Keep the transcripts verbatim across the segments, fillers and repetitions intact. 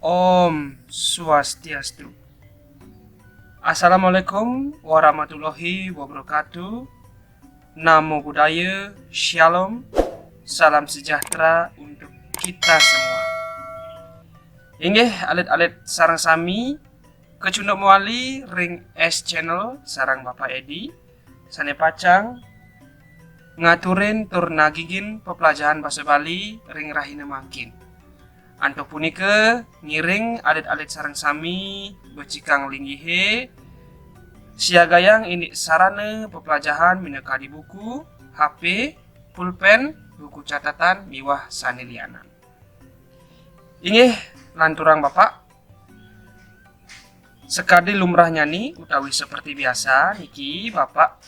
Om Swastiastu. Assalamualaikum warahmatullahi wabarakatuh. Namo Buddhaya, Shalom, salam sejahtera untuk kita semua. Inggih, alit-alit sareng sami, kecunduk mawali ring S Channel sareng Bapak Edi, sane pacang ngaturin tur nagingin peplajahan basa Bali ring rahina mangkin. Antuk punika, ngiring alit-alit sareng sami becikang linggihe, siagayang indik sarana peplajahan minakadi buku, H P, pulpen, buku catatan, miwah sane lianan. Inggih, lanturang Bapak. Sakadi lumrahnyane utawi seperti biasa, niki Bapak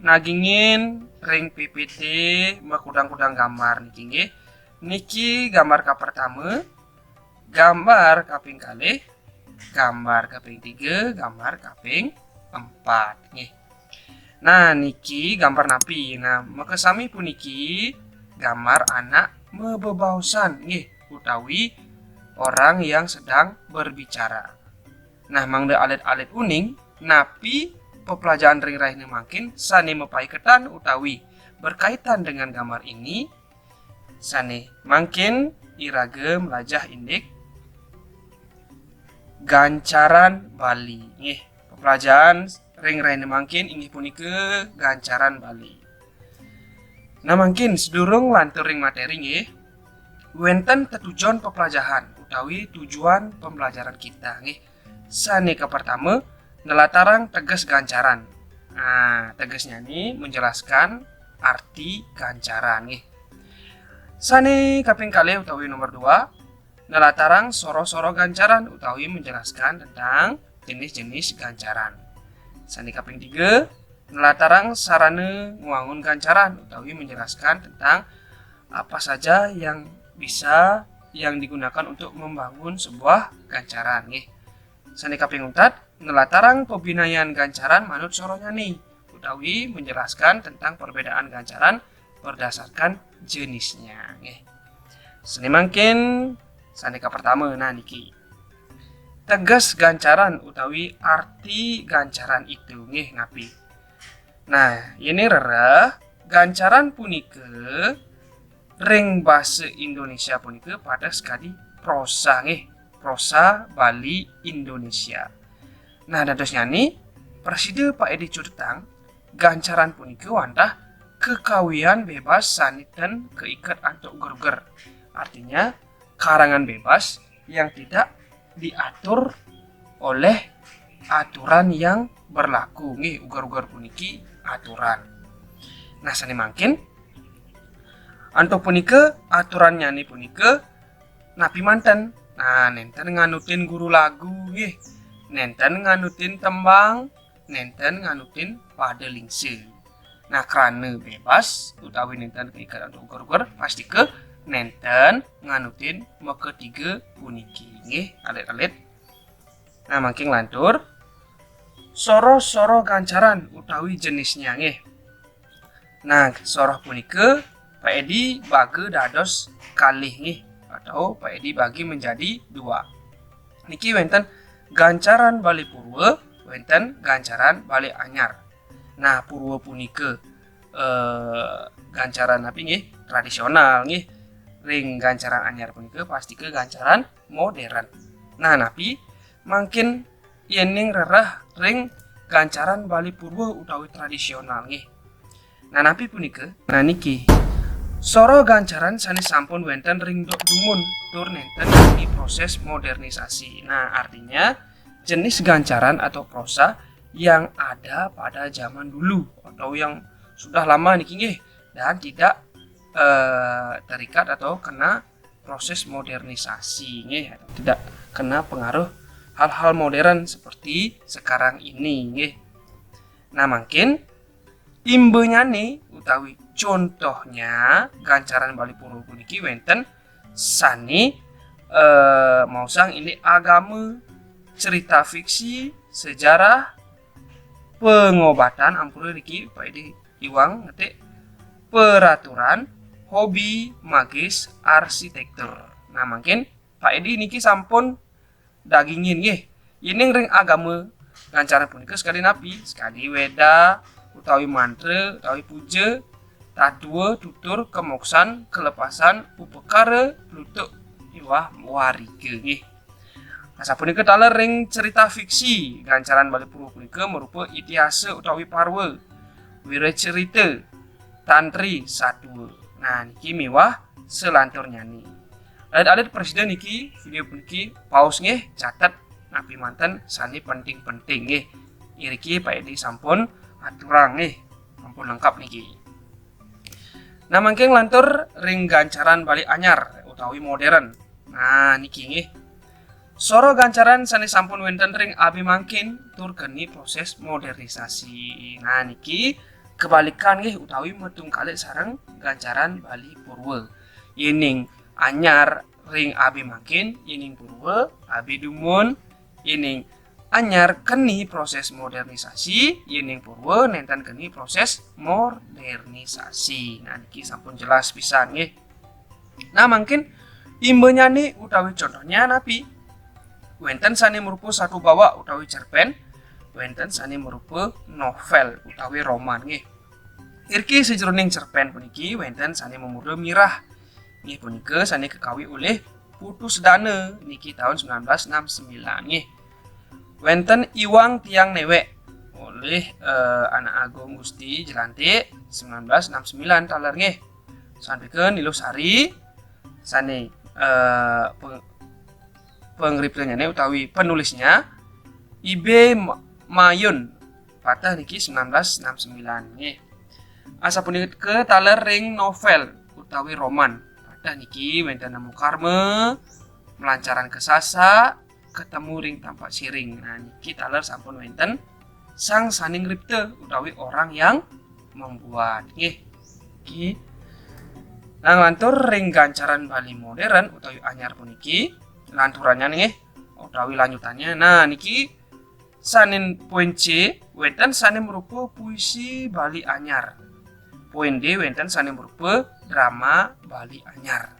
nagingin ring P P T makudang-kudang gambar niki, nggih. Niki gambar kapertama, gambar kaping kalih, gambar kaping tiga, gambar kaping empat, nggih. Nah, niki gambar napi? Nah, makasami puniki gambar anak mabebaosan, nggih, utawi orang yang sedang berbicara. Nah, mangda alit-alit uning, napi peplajahan ring rahina mangkin sane mapaiketan utawi berkaitan dengan gambar ini? Sane mangkin iraga mlajah indik gancaran Bali. Nggih, peplajahan ring rahina mangkin inggih punika gancaran Bali. Nah, mangkin sadurung lantur ring materi nggih, wenten tetujon peplajahan utawi tujuan pembelajaran kita nggih. Sane kapertama, nelatarang teges gancaran. Nah, tegesnyane menjelaskan arti gancaran nggih. Sane kaping kalih utawi nomor dua, nelatarang soroh-soroh gancaran utawi menjelaskan tentang jenis-jenis gancaran. Sane kaping tiga, nelatarang sarana ngwangun gancaran utawi menjelaskan tentang apa saja yang bisa yang digunakan untuk membangun sebuah gancaran nggih. Sane kaping untat, nelatarang pabinayan gancaran manut sorohnyane utawi menjelaskan tentang perbedaan gancaran berdasarkan jenisnya nggih. Sane mangkin, sane kapertama, nah niki. Teges gancaran utawi arti gancaran itu nggih napi? Nah, yene rereh, gancaran punika ring basa Indonesia punika pateh sakadi prosa nggih, prosa Bali Indonesia. Nah, dadosnyane prasida Pak Edi cutetang, gancaran punika wantah kekawian bebas sane ten kaiket antuk uger-uger. Artinya, karangan bebas yang tidak diatur oleh aturan yang berlaku. Nggih, uger-uger puniki aturan. Nah, sane mangkin, antuk punika aturannyane punika napi manten? Nah, nenten nganutin guru lagu nggih. Nenten nganutin tembang, nenten nganutin pada lingsa. Nah, krana bebas utawi nenten kaiket antuk uger-uger, pastika nenten nganutin makatiga puniki nggih, alit-alit. Nah, mangkin lantur, soroh-soroh gancaran utawi jenisnya nggih. Nah, soroh punika Pak Edi baga dados kalih nggih, atau Pak Edi bagi menjadi dua. Niki wenten gancaran Bali Purwa, wenten gancaran Bali Anyar. Nah, Purwa punika, eh, gancaran napi nggih? Tradisional nggih. Ring gancaran Anyar punika pastika gancaran modern. Nah, napi mangkin yening rereh ring gancaran Bali Purwa utawi tradisional nggih? Nah, napi punika? Nah, niki. Soroh gancaran sane sampun wenten ring duk dumun tur nenten ring proses modernisasi. Nah, artinya jenis gancaran atau prosa yang ada pada zaman dulu atau yang sudah lama niki nggih, dan tidak, eh, terikat atau kena proses modernisasi nggih, tidak kena pengaruh hal-hal modern seperti sekarang ini nggih. Nah, mangkin imbanyane utawi contohnya gancaran Bali Purwa puniki wenten sane, eh, maosang indik agama, cerita fiksi, sejarah, pengobatan, ampura niki Pak Edi iwang ngetik, peraturan, hobi, magis, arsitektur. Nah, mangkin Pak Edi niki sampun dagingin nggih. Yéning ring agama gancaran punika sakadi napi? Sakadi Wéda utawi mantra utawi puja, tatua, tutur, kamoksan, kalepasan, upakara, plutuk, miwah wariga nggih. Asapunika taler ring cerita fiksi, gancaran Bali Purwa punika marupa itihasa utawi parwa, wiracarita, tantri, satua. Nah, niki miwah salanturnyané. Alit-alit prasida niki video puniki pause nggih, catet napi manten sané penting-penting nggih. Iriki Pak Edi sampun aturang nggih, sampun lengkap niki. Nah, mangkin lantur ring gancaran Bali Anyar utawi modern. Nah, niki nggih. Soro gancaran sané sampun wénten ring abimangkin tur keni proses modernisasi. Nah, niki kebalikan nggih utawi matungkalik sareng gancaran Bali Purwa. Yéning anyar ring abimangkin, yéning purwa abidumun, yéning anyar keni proses modernisasi, yéning purwa nénten keni proses modernisasi. Nah, niki sampun jelas pisan nggih. Nah, mangkin imbanyané utawi contohnya napi? Wénten sané marupa satu bawa utawi cerpén, wénten sané marupa novel utawi roman nggih. Iriki sajeroning cerpén puniki wénten sané mamurda Mirah. Nggih, punika sané kakawi olih Putu Sedana niki taun sembilan belas enam sembilan nggih. Wénten Iwang Tiang Néwék olih, eh, Anak Agung Gusti Jelantik sembilan belas enam sembilan taler nggih. Sampun Niluh Sari sané, eh, peng-, pengriptanyané utawi penulisnya I B Ma-, Mayun pateh niki sembilan belas enam sembilan nggih. Asapunika taler ring novel utawi roman. Pateh niki wénten Nemu Karma, Melancaran Kesasa, Ketemu ring Tampak Siring. Nah, niki taler sampun wénten sang sané ngripta utawi orang yang membuat nggih. Niki. Nah, lantur ring gancaran Bali modern utawi anyar puniki, lanturannya nggih utawi lanjutannya. Nah, niki sané poin C, wénten sané marupa puisi Bali Anyar. Poin D, wénten sané marupa drama Bali Anyar.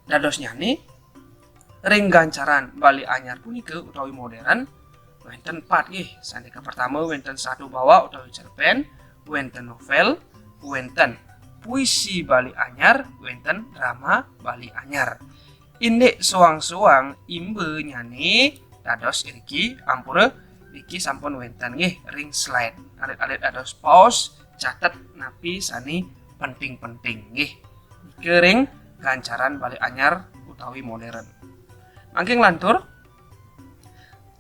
Dadosnyané, ring gancaran Bali Anyar punika utawi modern, wénten pat nggih. Sané kapertama wénten satu bawa utawi cerpén, wénten novel, wénten puisi Bali Anyar, wénten drama Bali Anyar. Indik soang-soang imbanyané dados iriki, ampura niki sampun wénten nggih ring slide. Alit-alit dados pause, catet napi sané penting-penting nggih. Nika ring gancaran Bali Anyar utawi modern. Mangkin lantur.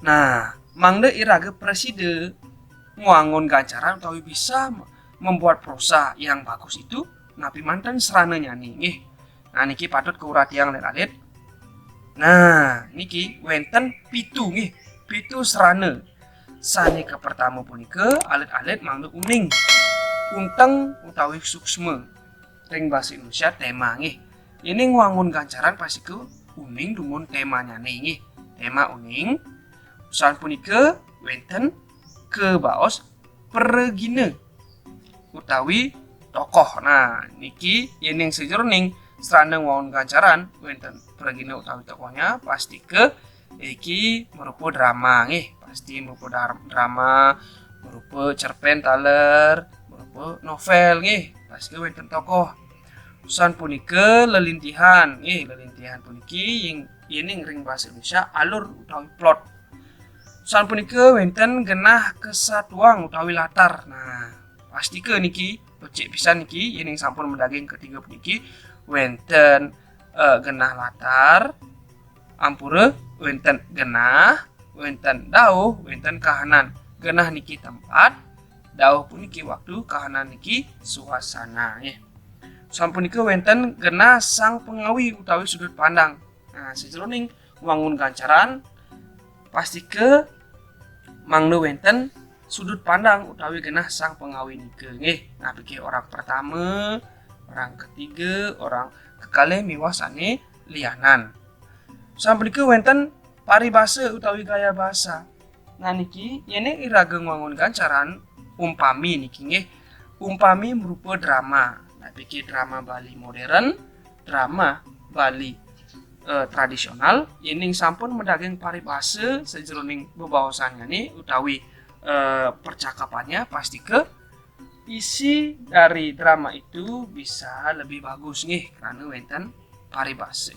Nah, mangda iraga prasida ngwangun gancaran utawi bisa membuat prosa yang bagus itu, napi manten srananyané nggih. Nah, niki patut kauratiang alit-alit. Nah, niki wénten pitu nggih, pitu srana. Sané kapertama punika alit-alit mangda uning, unteng utawi suksma. Ring basa Indonesia tema nggih. Yéning ngwangun gancaran pastika uning dumun temanyané nggih. Tema uning. Usan punika wénten kabaos pragina utawi tokoh. Nah, niki yéning sajeroning srana ngwangun gancaran wénten pragina utawi tokohnya, pastika iki marupa drama nggih, pasti marupa dar-, drama, marupa cerpén taler, marupa novel nggih, pastika wénten tokoh. Usan punika lelintihan nggih, lelintihan puniki ying-, yéning ring basa Indonesia alur utawi plot. Usan punika wénten genah kesatuan utawi latar. Nah, pastika niki becik pisan niki yéning sampun madaging ketiga puniki wénten, eh, genah latar, ampura wénten genah, wénten dauh, wénten kahanan. Genah niki tempat, dauh puniki waktu, kahanan niki suasana nggih. Sapunika wénten genah sang pangawi utawi sudut pandang. Nah, sajeroning ngwangun gancaran pastika mangda wénten sudut pandang utawi genah sang pangawi nika nggih. Nah, pikir orang pertama, orang ketiga, orang kekalih miwah sané lianan. Sapunika wénten paribasa utawi gaya basa. Nah, niki yéning iraga ngwangun gancaran umpami niki nggih. Umpami marupa drama. Nah, pikir drama Bali modern, drama Bali eh, tradisional, yéning sampun madaging paribasa sajroning bebaosannyané utawi eh, percakapannya, pastika isi dari drama itu bisa lebih bagus nggih, krana wénten paribasa.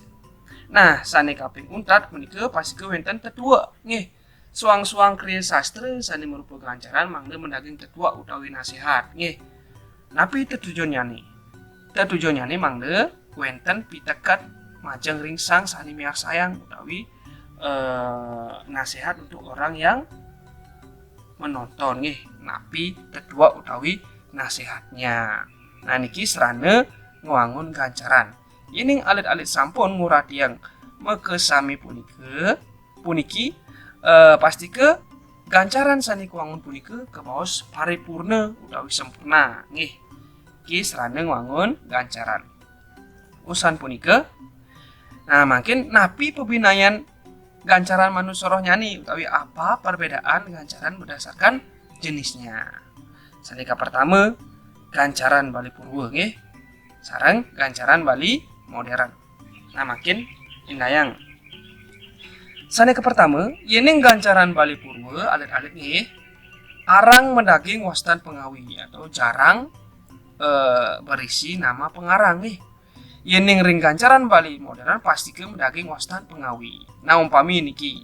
Nah, sané kaping untat punika pastika wénten tetua nggih. Suang-suang kriya sastra sané marupa gancaran mangda madaging tetua utawi nasihat nggih. Napi tetujonnyané? Tetujonnyané mangda wénten piteket majeng ring sang sané miarsayang utawi eh, nasihat untuk orang yang menonton nggih, napi tetua utawi nasihatnya. Nah, niki sarana ngwangun gancaran. Yéning alit-alit sampun nguratiang makasami punika, puniki eh, pastika gancaran sané kawangun punika kabaos paripurna utawi sampurna nggih. Niki sarana ngwangun gancaran. Usan punika, nah, mangkin napi pabinayan gancaran manusorohnyané utawi apa perbedaan gancaran berdasarkan jenisnya? Sané kapertama, gancaran Bali Purwa nggih, sareng gancaran Bali modern. Nah, mangkin indayang. Sané kapertama, yéning gancaran Bali Purwa alit-alit nggih, arang madaging wastan pangawi atau jarang eh, berisi nama pangarang nggih. Yéning ring gancaran Bali modern pastika madaging wastan pangawi. Nah, umpami niki,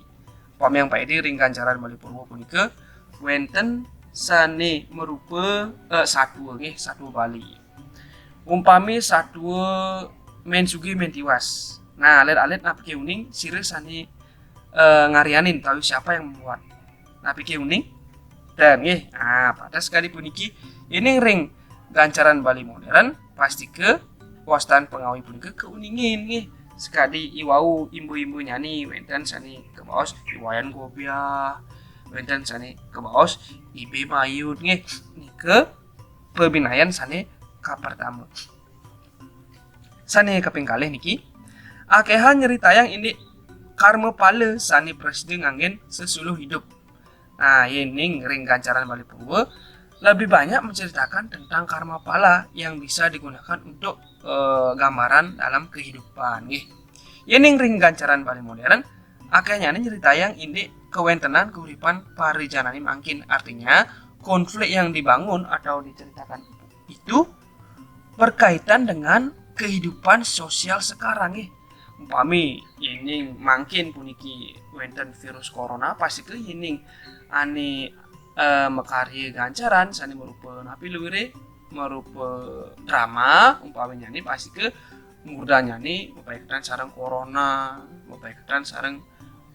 umpami yang paidi ring gancaran Bali Purwa punika wénten sané marupa eh, satua nggih, satua Bali. Umpami satua Mén Sugih Mén Tiwas. Nah, alit-alit napi ké uning sira sané eh, ngaryanin utawi siapa yang membuat. Napi ké uning? Ten nggih. Ah, pada sakadi puniki, yéning ring gancaran Bali modern, pastika wastan pangawi punika kauningin nggih. Sakadi iwau imba-imbanyané wénten sané kabaos I Wayan Gobiah, wénten sané kabaos I B Mayut nggih. Nika pabinayan sané kapertama. Sané kaping kalih niki, akéhan nyritayang indik karma pala sané prasida nganggén sesuluh hidup. Nah, yéning ring gancaran Bali Purwa lebih banyak menceritakan tentang karma pala yang bisa digunakan untuk eh, gambaran dalam kehidupan nggih. Yéning ring gancaran Bali modern, akéhnyané nyritayang indik kawéntenan kauripan parijanané mangkin. Artinya, konflik yang dibangun atau diceritakan itu berkaitan dengan kehidupan sosial sekarang nggih. Umpami yéning mangkin puniki wénten virus corona, pastika yéning ané eh, makarya gancaran sané marupa napi luwiré, marupa drama, umpaminyané pastika murdanyané mapaiketan sareng corona, mapaiketan sareng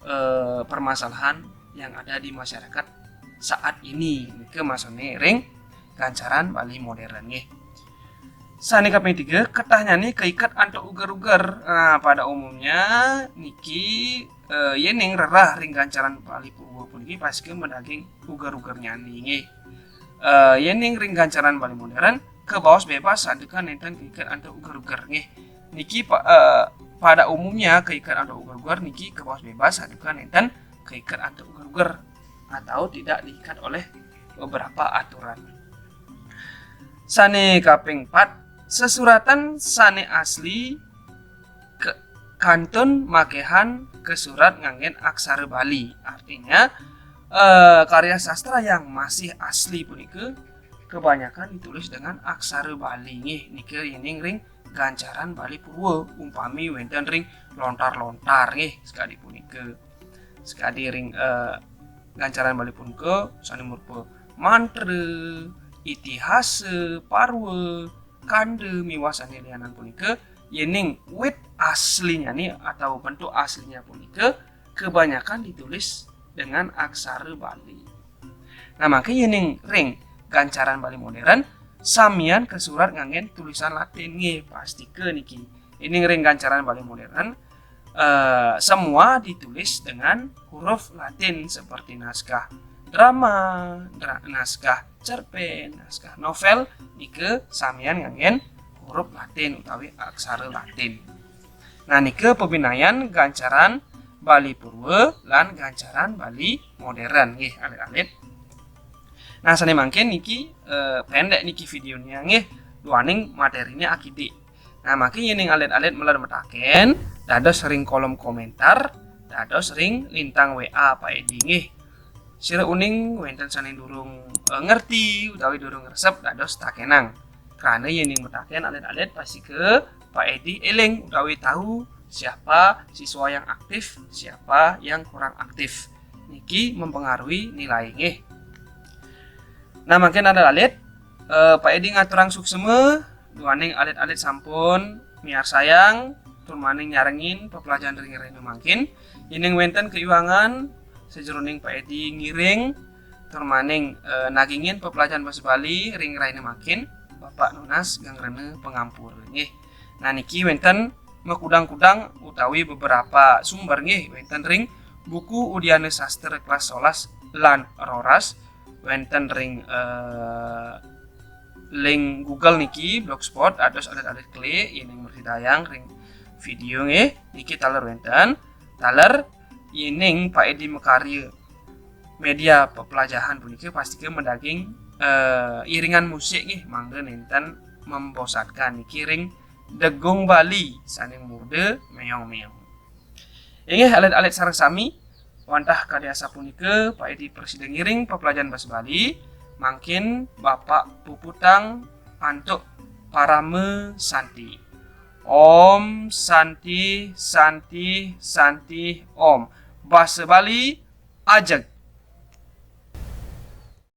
eh, permasalahan yang ada di masyarakat saat ini. Nika maksudné ring gancaran Bali modern nggih. Sané kaping tiga, ketahnyané kaiket antuk uger-uger. Nah, pada umumnya niki eh, yéning rerah ring gancaran Bali Purwa puniki pastika madaging uger-ugernyané nggih. Eh, yéning ring gancaran Bali modern kabaos bebas santukan nénten kaiket antuk uger-uger nggih. Niki pa- eh, pada umumnya kaiket antuk uger-uger niki kabaos bebas santukan nénten kaiket antuk uger-uger atau tidak diikat oleh beberapa aturan. Sané kaping pat, sesuratan sané asli ke, kantun makéhan kasurat nganggén aksara Bali. Artinya eh, karya sastra yang masih asli punika kebanyakan ditulis dengan aksara Bali nggih. Nika yéning ring gancaran Bali Purwa, umpami wénten ring lontar-lontar nggih, sakadi punika. Sakadi ring eh, gancaran Bali punika sané marupa mantra, itihasa, parwa, kanda miwah sané lianan punika, yéning wit aslinyané atau bentuk aslinya punika kebanyakan ditulis dengan aksara Bali. Nah, mangké yéning ring gancaran Bali modern, samian kasurat nganggén tulisan Latin nggih, pastika niki. Yéning ring gancaran Bali modern, eh, semua ditulis dengan huruf Latin seperti naskah drama, dra- naskah cerpen, naskah novel, nika samian nganggén huruf Latin utawi aksara Latin. Nah, nika pabinayan gancaran Bali Purwa lan gancaran Bali modern nggih, alit-alit. Nah, sané mangkin niki eh, pendek niki vidéonya nggih, duaning materinya akidik. Nah, mangkin yéning alit-alit melar metaken, dados ring kolom komentar, dados ring lintang W A Pak Edi nggih. Sira uning wénten sané durung eh, ngerti utawi durung resep, dados takenang. Krana yéning metaken alit-alit, pastika Pak Edi éling utawi tahu siapa siswa yang aktif, siapa yang kurang aktif. Niki mempengaruhi nilai nggih. Nah, mangkin alit-alit, eh, Pak Edi ngaturang suksma duaning alit-alit sampun miarsayang tur maning nyarengin peplajahan ring rahina mangkin. Yéning wénten kaiwangan sajeroning Pak Edi ngiring tur maning eh, nagingin peplajahan basa Bali ring rahina mangkin, Bapak nunas geng rena pangampura nggih. Nah, niki wénten makudang-kudang utawi beberapa sumber nggih, wénten ring buku Udiana Sastra kelas solas lan roras, wénten ring eh, link Google niki, Blogspot, dados alit-alit klik, yéning mrasidayang ring video nggih, niki taler wénten, taler yéning Pak Edi makarya media peplajahan punika pastika madaging eh, iringan musik nggih, mangda nénten membosankan niki ring Degung Bali sané murda méong-méong. Inggih alit-alit sareng sami, wantah kadi asapunika Pak Edi prasida ngiring peplajahan basa Bali, mangkin Bapak puputang antuk parama santi. Om Santi, Santi, Santi, Om. Basa Bali ajeg.